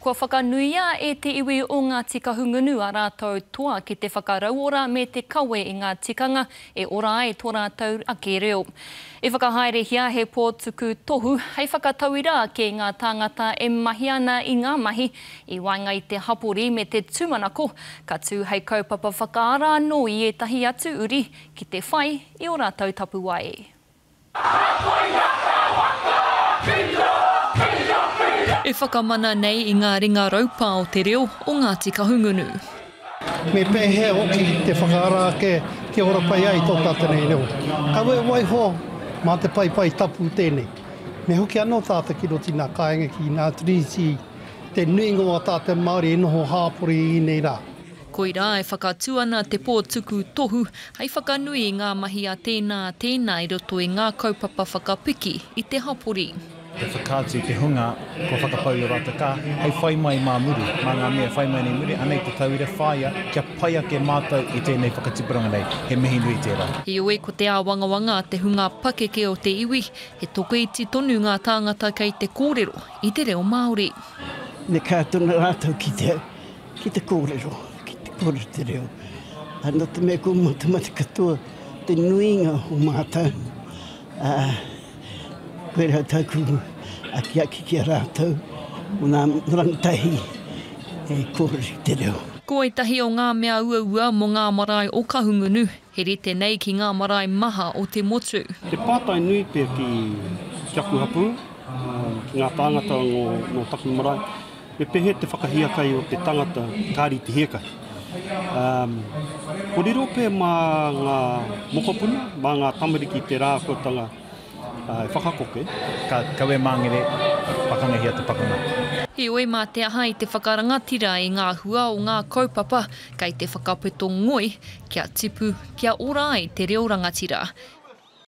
Kua whakanuia e te iwi o Ngāti Kahungunu ā rātou toa ki te whakarauora me te kawe i ngā tikanga e ora ai tō rātou ake reo. I whakahaerehia he pō tuku tohu hei whakatauira ake i ngā tāngata e mahi ana i ngā mahi i waenga i te hapori me te tūmanako ka tū hei kaupapa whakaara anō i ētahi atu uri ki te whai i ō rātou tapuwae. E whakamana nei i ngā ringa raupā o te reo o Ngāti Kahungunu. Me pēhea hoki te whakaara ake kia ora pai ai tō tātou nei reo. Kaua e waiho mā te paepae tapu tēnei. Me hoki anō tātou ki roto i ngā kāinga ki ngā tiriti, te nuinga o ā tātou Māori e noho hāpori i ēnei rā. Koirā e whakatū ana te pō tuku tohu hei whakanui i ngā mahi a tēnā, tēnā i roto i ngā kaupapa whakapiki i te hapori. Te whakaatu i te hunga kua whakapau i ō rātou kaha hei whai mai mā muri, mā ngā mea e whai mai nei muri, anei te tauira, whāia kia pai ake mātou i tēnei whakatipuranga nei, he mihi nui tērā. Heoi, ko te āwangawanga a te hunga pakeke o te iwi, he tokoiti tonu ngā tāngata kei te kōrero i te reo Māori. Me kaha tonu rātou ki te Ki te kōrero, ki te kōrero te reo. Ā, nō te mea kua matamata katoa te nuinga o mātou, ā, koirā tāku akiaki ki a rātou, mō ngā rangatahi e kōrero i te reo. Ko ētahi o ngā mea uaua mō ngā marae o Kahungunu, he rite nei ki ngā marae maha o te motu. Te pātai nui pea ki aku hapū, ki ngā tāngata nō taku marae, Me pēhea te whakahiakai o te tangata kāri te hiakai? Um, ko riro pea mā ngā mokopuna, mā ngā tamariki te rāhuatanga uh, e whakakoke. Ka kawe māngere, pakangahia te pakanga. Heoi, mā te aha i te whakarangatira i ngā hua o ngā kaupapa kei te whakapeto ngoi kia tipu, kia ora ai te reo rangatira.